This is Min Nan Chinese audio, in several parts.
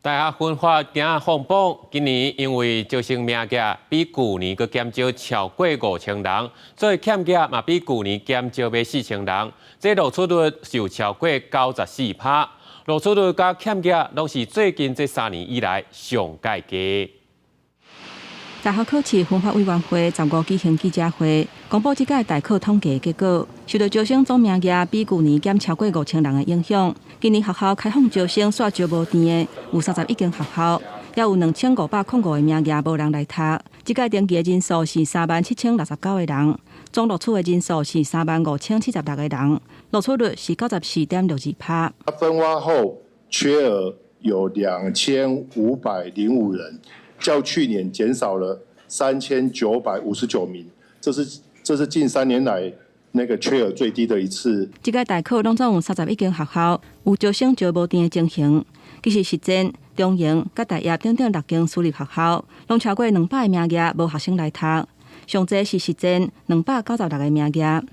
大學分發今仔放榜，今年因為招生名額比舊年閣減少超過5000人，所以欠額嘛比舊年減少欲4000人，這錄取率就超過94%，錄取率佮欠額攏是最近這3年以來上蓋低。大學考試分發委員會15舉行記者會，公布這屆大考統計結果。受到招生總名額比舊年減超過五千人的影響，今年學校開放招生煞招無填的有31間學校，也有2505個名額無人來讀。這屆登記的人數是37,069個人，總錄取的人數是35,076個人，錄取率是94.62%。分發後缺額有2505人。較去年減少了3959名，這是近3年來那個缺額最低的一次。這屆大考攏總有31間學校有招生招無填的情形，其實實踐、中營佮大葉等等六間私立學校，攏超過200個名額無學生來讀，上濟是實踐296個名額。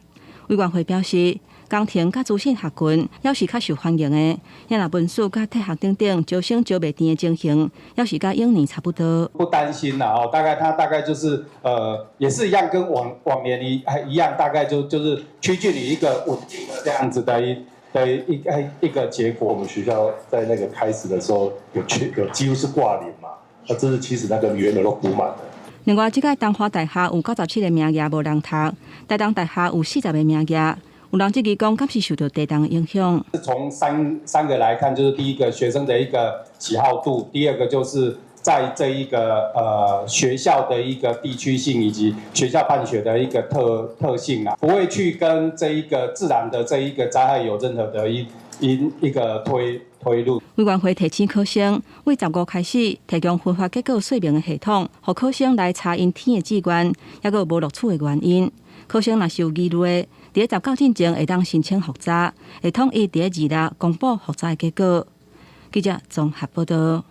委員會表示，工程佮資訊學群猶是較受歡迎的，也若文史佮體育等等招生招袂填的情形，猶是佮往年差不多。不擔心啦，哦，大概他大概就是也是一樣，跟往往年一樣，大概就是趨近於一個穩定的這樣子的一個結果。我們學校在那個開始的時候有缺有幾乎是掛零嘛，那這是其實那個員額都補滿了。另外，這屆東華大學有97個名額無人讀，台東大學有40個名額。有人質疑講，敢是受到地動的影響？從三個來看，就是第一個學生的一個喜好度，第二個就是在這一個學校的一個地區性以及學校辦學的一個特性啊，不會去跟這一個自然的這一個災害有任何的一個推論。委員會提醒考生，對15開始提供分發結果說明的系統，予考生來查𪜶填的志願，抑閣有無錄取的原因。考生若是有疑慮，佇咧19進前會當申請覆查，會統一佇咧26公布覆查的結果。記者綜合報道。